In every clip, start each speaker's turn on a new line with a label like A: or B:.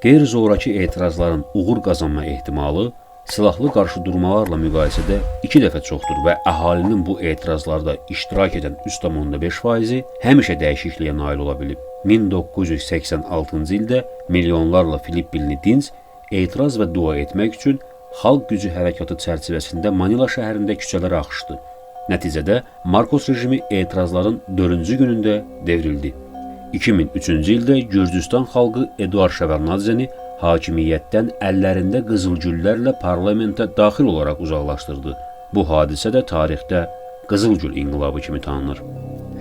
A: Qeyri-zoraki etirazların uğur qazanma ehtimalı silahlı qarşıdurmalarla müqayisədə 2 dəfə çoxdur və əhalinin bu etirazlarda iştirak edən 3,5%-i həmişə dəyişikliyə nail ola bilib. 1986-cı ildə milyonlarla Filippinli dinc etiraz və dua etmək üçün xalq gücü hərəkatı çərçivəsində Manila şəhərində küçələrə axışdı. Nəticədə Marcos rejimi etirazların 4-cü günündə devrildi. 2003-cü ildə Gürcüstan xalqı Eduard Şevarnadzeni hakimiyyətdən əllərində qızıl güllərlə parlamentə daxil olaraq uzaqlaşdırdı. Bu hadisə də tarixdə Qızıl Gül inqilabı kimi tanınır.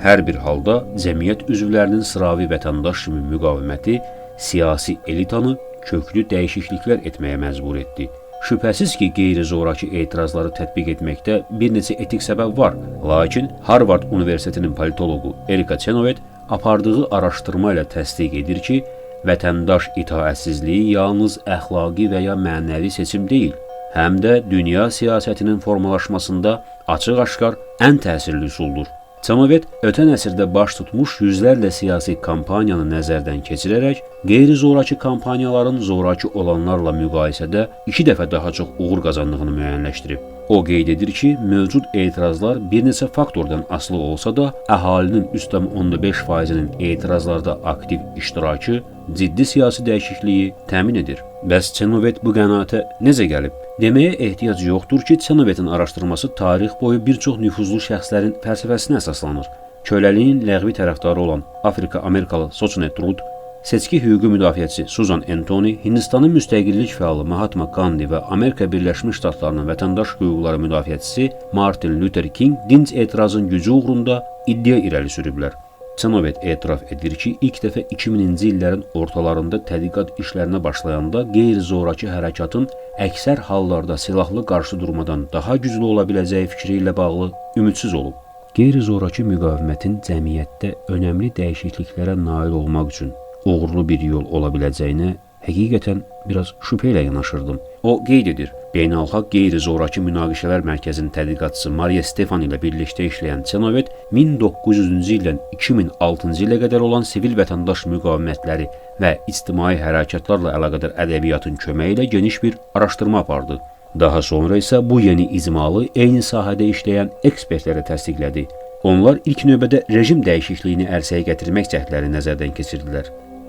A: Hər bir halda cəmiyyət üzvlərinin sıravi vətəndaş kimi müqaviməti siyasi elitanı köklü dəyişikliklər etməyə məcbur etdi. Şübhəsiz ki, qeyri-zoraki etirazları tətbiq etməkdə bir neçə etik səbəb var. Lakin Harvard Universitetinin politoloqu Erika Chenoweth apardığı araşdırma ilə təsdiq edir ki, vətəndaş itaətsizliyi yalnız əxlaqi və ya mənəvi seçim deyil, həm də dünya siyasətinin formalaşmasında açıq-aşkar ən təsirli üsuldur. Chenoweth ötən əsrdə baş tutmuş yüzlərlə siyasi kampaniyanı nəzərdən keçirərək qeyri-zoraki kampaniyaların zoraki olanlarla müqayisədə 2 dəfə daha çox uğur qazandığını müəyyənləşdirib. O qeyd edir ki, mövcud etirazlar bir neçə faktordan asılı olsa da, əhalinin 3,5%-nin etirazlarda aktiv iştirakı ciddi siyasi dəyişikliyi təmin edir. Bəs Chenoweth bu qənaətə necə gəlib? Deməyə ehtiyac yoxdur ki, Chenowethin araşdırması tarix boyu bir çox nüfuzlu şəxslərin fəlsəfəsinə əsaslanır. Köləliyin ləğvi tərəfdarı olan Afrika-Amerikalı Sojourner Truth, seçki hüququ müdafiəçisi Susan Anthony, Hindistanın müstəqillik fəalı Mahatma Gandhi və Amerika Birləşmiş Ştatlarının vətəndaş hüquqları müdafiəçisi Martin Luther King dinc etirazın gücü uğrunda iddia irəli sürüblər. Chenoweth etiraf edir ki, ilk dəfə 2000-ci illərin ortalarında tədqiqat işlərinə başlayanda qeyri-zoraki hərəkatın əksər hallarda silahlı qarşıdurmadan daha güclü ola biləcəyi fikri ilə bağlı ümidsiz olub. Qeyri-zoraki müqavimətin cəmiyyətdə önəmli dəyişikliklərə nail olmaq üçün uğurlu bir yol ola biləcəyinə həqiqətən biraz şübhə ilə yanaşırdım. O qeyd edir, Beynəlxalq Qeyri-Zoraki Münaqişələr Mərkəzinin tədqiqatçısı Maria Stefan ilə birlikdə işləyən Chenoweth 1900-cü ildən 2006-cı ilə qədər olan sivil vətəndaş müqavimətləri və ictimai hərəkatlarla əlaqədar ədəbiyyatın köməyi ilə geniş bir araşdırma apardı. Daha sonra isə bu yeni icmalı eyni sahədə işləyən ekspertlərə təsdiqlədi. Onlar ilk növbədə rejim dəyişikliyini ərsəyə gətirmək cəhdləri nəzərdən keçirdilər.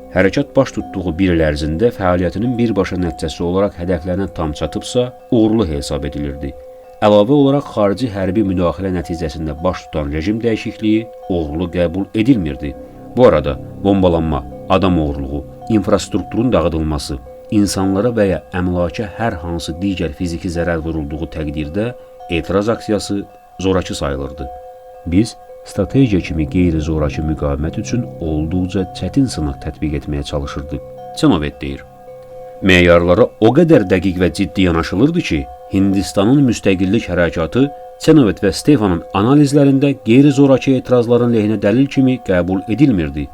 A: Hərəkat baş tutduğu bir il ərzində fəaliyyətinin birbaşa nəticəsi olaraq hədəflərinə tam çatıbsa, uğurlu hesab edilirdi. Əlavə olaraq xarici hərbi müdaxilə nəticəsində baş tutan rejim dəyişikliyi uğurlu qəbul edilmirdi. Bu arada bombalanma, adam oğurluğu, infrastrukturun dağıdılması, insanlara və ya əmlaka hər hansı digər fiziki zərər vurulduğu təqdirdə etiraz aksiyası zoraki sayılırdı. Biz strategiya kimi qeyri-zoraki müqavimət üçün olduqca çətin sınaq tətbiq etməyə çalışırdıq. Chenoweth deyir. Meyarlara o qədər dəqiq və ciddi yanaşılırdı ki, Hindistanın müstəqillik hərəkatı Chenoweth və Stefanın analizlərində qeyri-zoraki etirazların lehinə dəlil kimi qəbul edilmirdi.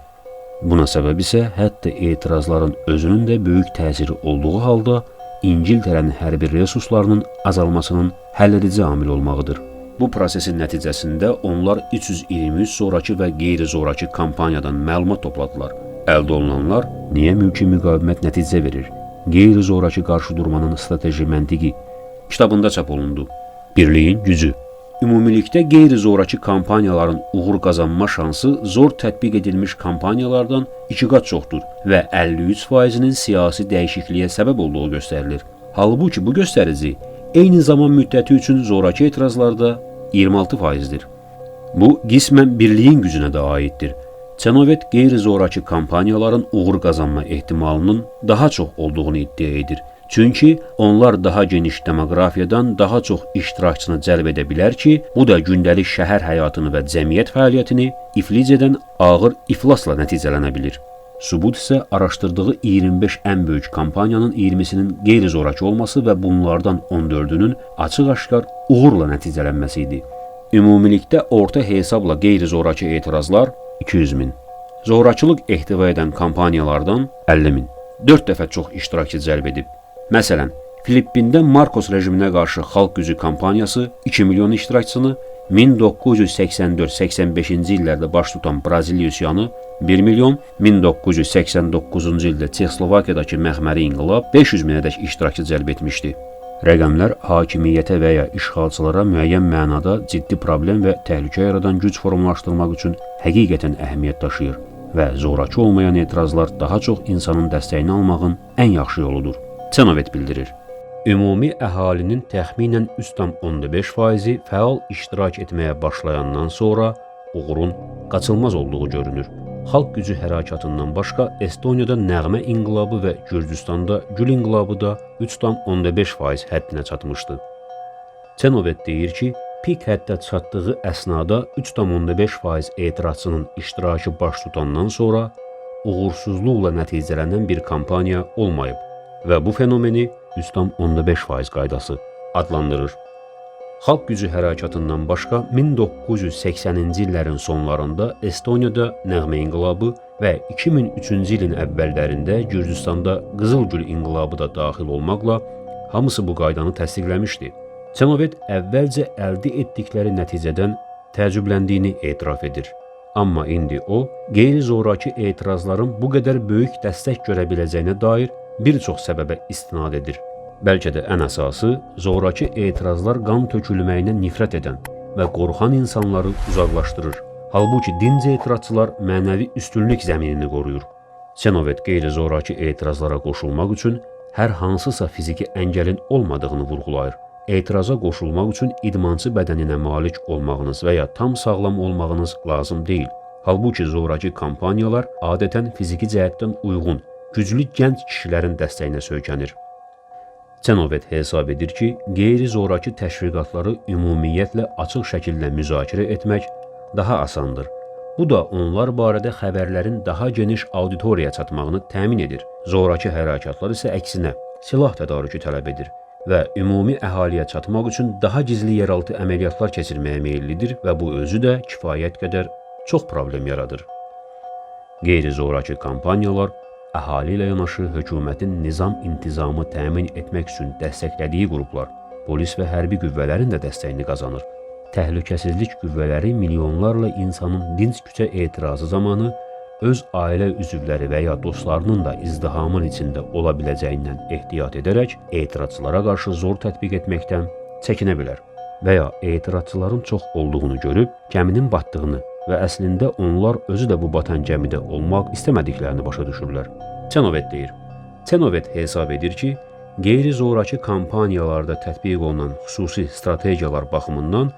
A: Buna səbəb isə hətta etirazların özünün də böyük təsiri olduğu halda İngiltərənin hərbi resurslarının azalmasının həlledici amil olmağıdır. Bu prosesin nəticəsində onlar 323 zoraki və qeyri-zoraki kampaniyadan məlumat topladılar. Əldə olunanlar niyə mülki müqavimət nəticə verir? Qeyri-zoraki qarşıdurmanın strateji məntiqi kitabında çap olundu. Birliyin gücü. Ümumilikdə qeyri-zoraki kampaniyaların uğur qazanma şansı zor tətbiq edilmiş kampaniyalardan 2 qat çoxdur və 53%-nin siyasi dəyişikliyə səbəb olduğu göstərilir. Halbuki bu göstərici eyni zaman müddəti üçün zoraki etirazlarda 26%-dir. Bu qismən birliyin gücünə də aiddir. Chenoweth qeyri-zoraki kampaniyaların uğur qazanma ehtimalının daha çox olduğunu iddia edir. Çünki onlar daha geniş demoqrafiyadan daha çox iştirakçını cəlb edə bilər ki, bu da gündəlik şəhər həyatını və cəmiyyət fəaliyyətini iflic edən ağır iflasla nəticələnə bilir. Sübut isə araşdırdığı 25 ən böyük kampaniyanın 20-sinin qeyri-zoraki olması və bunlardan 14-ünün açıq-aşkar uğurla nəticələnməsi idi. Ümumilikdə orta hesabla qeyri-zoraki etirazlar 200 min, zorakılıq ehtiva edən kampaniyalardan 50 min, 4 dəfə çox iştirakçı cəlb edib. Məsələn, Filippində Marcos rejiminə qarşı xalq gücü kampaniyası 2 milyon iştirakçını, 1984-85-ci illərdə baş tutan Braziliya üsyanı 1 milyon, 1989-cu ildə Çexoslovakiyadakı məxməri inqilab 500 minədək iştirakçı cəlb etmişdi. Rəqəmlər hakimiyyətə və ya işğalçılara müəyyən mənada ciddi problem və təhlükə yaradan güc formalaşdırmaq üçün həqiqətən əhəmiyyət daşıyır və zoraki olmayan etirazlar daha çox insanın dəstəyini almağın ən yaxşı yoludur. Cenovet bildirir. Ümumi əhalinin təxminən 3,5%-i fəal iştirak etməyə başlayandan sonra uğurun qaçılmaz olduğu görünür. Xalq gücü hərəkatından başqa Estoniyada nəğmə inqilabı və Gürcüstanda gül inqilabı da 3,5% həddinə çatmışdı. Cenovet deyir ki, pik həddə çatdığı əsnada 3,5% etirazçının iştirakı baş tutandan sonra uğursuzluqla nəticələnən bir kampaniya olmayıb və bu fenomeni 3,5% qaydası adlandırır. Xalq gücü hərəkatından başqa 1980-ci illərin sonlarında Estoniyada nəğmə inqilabı və 2003-cü ilin əvvəllərində Gürcüstanda Qızıl Gül inqilabı da daxil olmaqla hamısı bu qaydanı təsdiqləmişdi. Cenovet əvvəlcə əldə etdikləri nəticədən təəccübləndiyini etiraf edir. Amma indi o, qeyri-zoraki etirazların bu qədər böyük dəstək görə biləcəyinə dair bir çox səbəbə istinad edir. Bəlkə də ən əsası, zoraki etirazlar qan tökülməyinə nifrət edən və qorxan insanları uzaqlaşdırır. Halbuki dinc etirazçılar mənəvi üstünlük zəminini qoruyur. Cenovet qeyri-zoraki etirazlara qoşulmaq üçün hər hansısa fiziki əngəlin olmadığını vurğulayır. Etiraza qoşulmaq üçün idmançı bədəninə malik olmağınız və ya tam sağlam olmağınız lazım deyil. Halbuki zoraki kampaniyalar adətən fiziki cəhətdən uyğun, güclü gənc kişilərin dəstəyinə söykənir. Cenovet hesab edir ki, qeyri-zoraki təşviqatları ümumiyyətlə açıq şəkildə müzakirə etmək daha asandır. Bu da onlar barədə xəbərlərin daha geniş auditoriyaya çatmağını təmin edir. Zoraki hərəkatlar isə əksinə silah tədarükü tələb edir və ümumi əhaliyə çatmaq üçün daha gizli yeraltı əməliyyatlar keçirməyə meyillidir və bu özü də kifayət qədər çox problem yaradır. Qeyri-zoraki kampaniyalar əhali ilə yanaşı hökumətin nizam-intizamı təmin etmək üçün dəstəklədiyi qruplar, polis və hərbi qüvvələrin də dəstəyini qazanır. Təhlükəsizlik qüvvələri milyonlarla insanın dinc küçə etirazı zamanı öz ailə üzvləri və ya dostlarının da izdihamın içində ola biləcəyindən ehtiyat edərək etirazçılara qarşı zor tətbiq etməkdən çəkinə bilər və ya etirazçıların çox olduğunu görüb gəminin batdığını və əslində onlar özü də bu batan gəmidə olmaq istəmədiklərini başa düşürlər. Cenovet deyir. Cenovet hesab edir ki, qeyri-zoraki kampaniyalarda tətbiq olunan xüsusi strategiyalar baxımından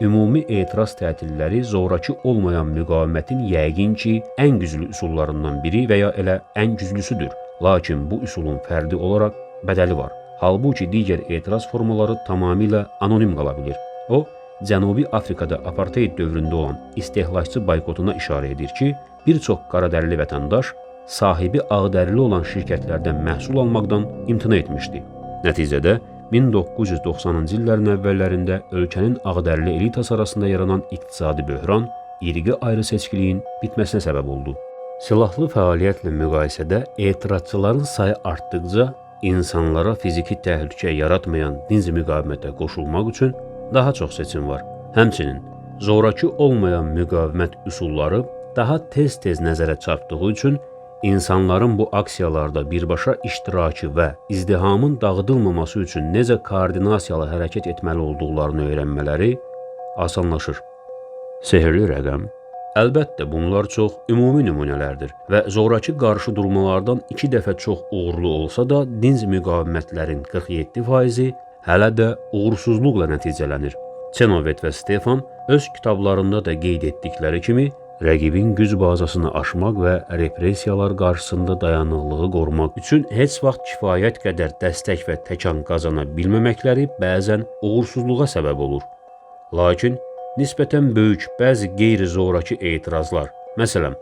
A: ümumi etiraz tətilləri zoraki olmayan müqavimətin yəqin ki, ən güclü üsullarından biri və ya elə ən güclüsüdür. Lakin bu üsulun fərdi olaraq bədəli var. Halbuki digər etiraz formaları tamamilə anonim qala bilir. O, Cənubi Afrikada apartheid dövründə olan istehlakçı boykotuna işarə edir ki, bir çox qaradərili vətəndaş sahibi ağdərili olan şirkətlərdən məhsul almaqdan imtina etmişdi. Nəticədə 1990-cı illərin əvvəllərində ölkənin ağdərili elitası arasında yaranan iqtisadi böhran irqi ayrı-seçkiliyin bitməsinə səbəb oldu. Silahlı fəaliyyətlə müqayisədə etirazçıların sayı artdıqca insanlara fiziki təhlükə yaratmayan dinc müqavimətə qoşulmaq üçün daha çox seçim var. Həmçinin zoraki olmayan müqavimət üsulları daha tez-tez nəzərə çarpdığı üçün insanların bu aksiyalarda birbaşa iştirakı və izdihamın dağıdılmaması üçün necə koordinasiyalı hərəkət etməli olduqlarını öyrənmələri asanlaşır. Sehrli rəqəm. Əlbəttə, bunlar çox ümumi nümunələrdir və zoraki qarşı durmalardan 2 dəfə çox uğurlu olsa da, dinc müqavimətlərin 47%-i hələ də uğursuzluqla nəticələnir. Cenovet və Stefan öz kitablarında da qeyd etdikləri kimi, rəqibin güc bazasını aşmaq və repressiyalar qarşısında dayanıqlığı qorumaq üçün heç vaxt kifayət qədər dəstək və təkan qazana bilməməkləri bəzən uğursuzluğa səbəb olur. Lakin nisbətən böyük bəzi qeyri-zoraki etirazlar, məsələn,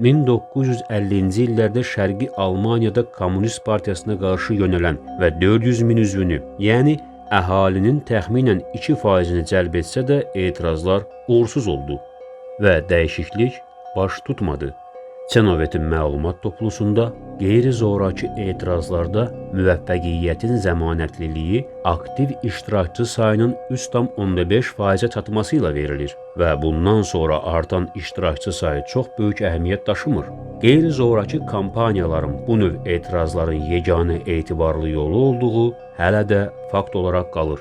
A: 1950-ci illərdə Şərqi Almaniyada Kommunist Partiyasına qarşı yönələn və 400 min üzvünü, yəni əhalinin təxminən 2%-ni cəlb etsə də etirazlar uğursuz oldu və dəyişiklik baş tutmadı. Cenovetin məlumat toplusunda qeyri-zoraki etirazlarda müvəffəqiyyətin zəmanətliliyi aktiv iştirakçı sayının 3,5%-ə çatması ilə verilir və bundan sonra artan iştirakçı sayı çox böyük əhəmiyyət daşımır. Qeyri-zoraki kampaniyaların bu növ etirazların yeganə etibarlı yolu olduğu hələ də fakt olaraq qalır.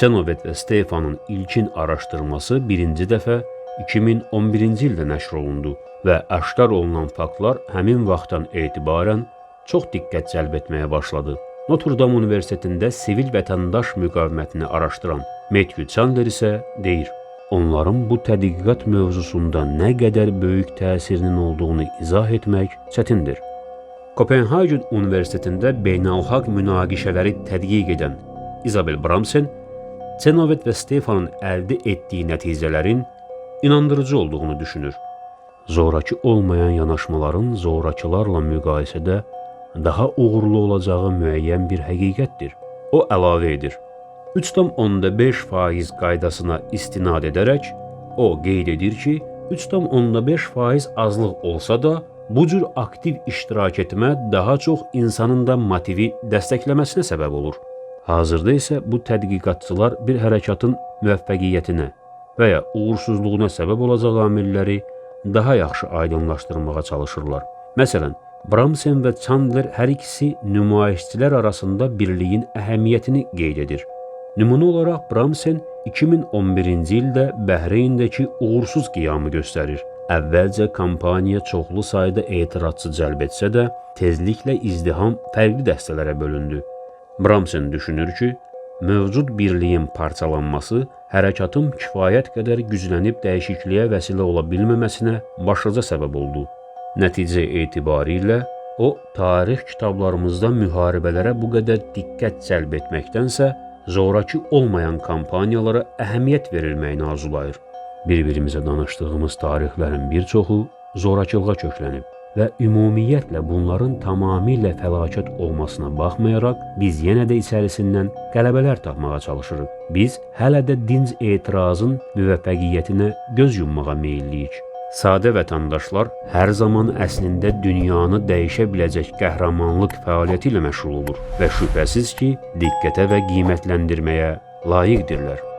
A: Cenovet və Stefanın ilkin araşdırması birinci dəfə 2011-ci ildə nəşr olundu və aşkar olunan faktlar həmin vaxtdan etibarən çox diqqət cəlb etməyə başladı. Notre Dame Universitetində sivil vətəndaş müqavimətini araşdıran Matthew Chandler isə deyir: "Onların bu tədqiqat mövzusunda nə qədər böyük təsirinin olduğunu izah etmək çətindir." Kopenhagen Universitetində beynəlxalq münaqişələri tədqiq edən Isabel Bramsen, Cenovet və Stefanın əldə etdiyi nəticələrin inandırıcı olduğunu düşünür. Zoraki olmayan yanaşmaların zorakılarla müqayisədə daha uğurlu olacağı müəyyən bir həqiqətdir. O əlavə edir: 3,5% qaydasına istinad edərək o qeyd edir ki, 3,5% azlıq olsa da, bu cür aktiv iştirak etmə daha çox insanın da motivi dəstəkləməsinə səbəb olur. Hazırda isə bu tədqiqatçılar bir hərəkatın müvəffəqiyyətinə və ya uğursuzluğuna səbəb olacaq amilləri daha yaxşı aydınlaşdırmağa çalışırlar. Məsələn, Bramsen və Chandler hər ikisi nümayişçilər arasında birliyin əhəmiyyətini qeyd edir. Nümunə olaraq Bramsen 2011-ci ildə Bəhreyndəki uğursuz qiyamı göstərir. Əvvəlcə kampaniya çoxlu sayda etirazçı cəlb etsə də, tezliklə izdiham fərqli dəstələrə bölündü. Bramsen düşünür ki, mövcud birliyin parçalanması hərəkatın kifayət qədər güclənib dəyişikliyə vəsilə ola bilməməsinə başlıca səbəb oldu. Nəticə etibarilə o, tarix kitablarımızda müharibələrə bu qədər diqqət cəlb etməkdənsə, zoraki olmayan kampaniyalara əhəmiyyət verilməyini arzulayır. Bir-birimizə danışdığımız tarixlərin bir çoxu zorakılığa köklənib və ümumiyyətlə bunların tamamilə fəlakət olmasına baxmayaraq, biz yenə də içərisindən qələbələr tapmağa çalışırıq. Biz hələ də dinc etirazın müvəffəqiyyətinə göz yummağa meyilliyik. Sadə vətəndaşlar hər zaman əslində dünyanı dəyişə biləcək qəhrəmanlıq fəaliyyəti ilə məşğul olur və şübhəsiz ki, diqqətə və qiymətləndirməyə layiqdirlər.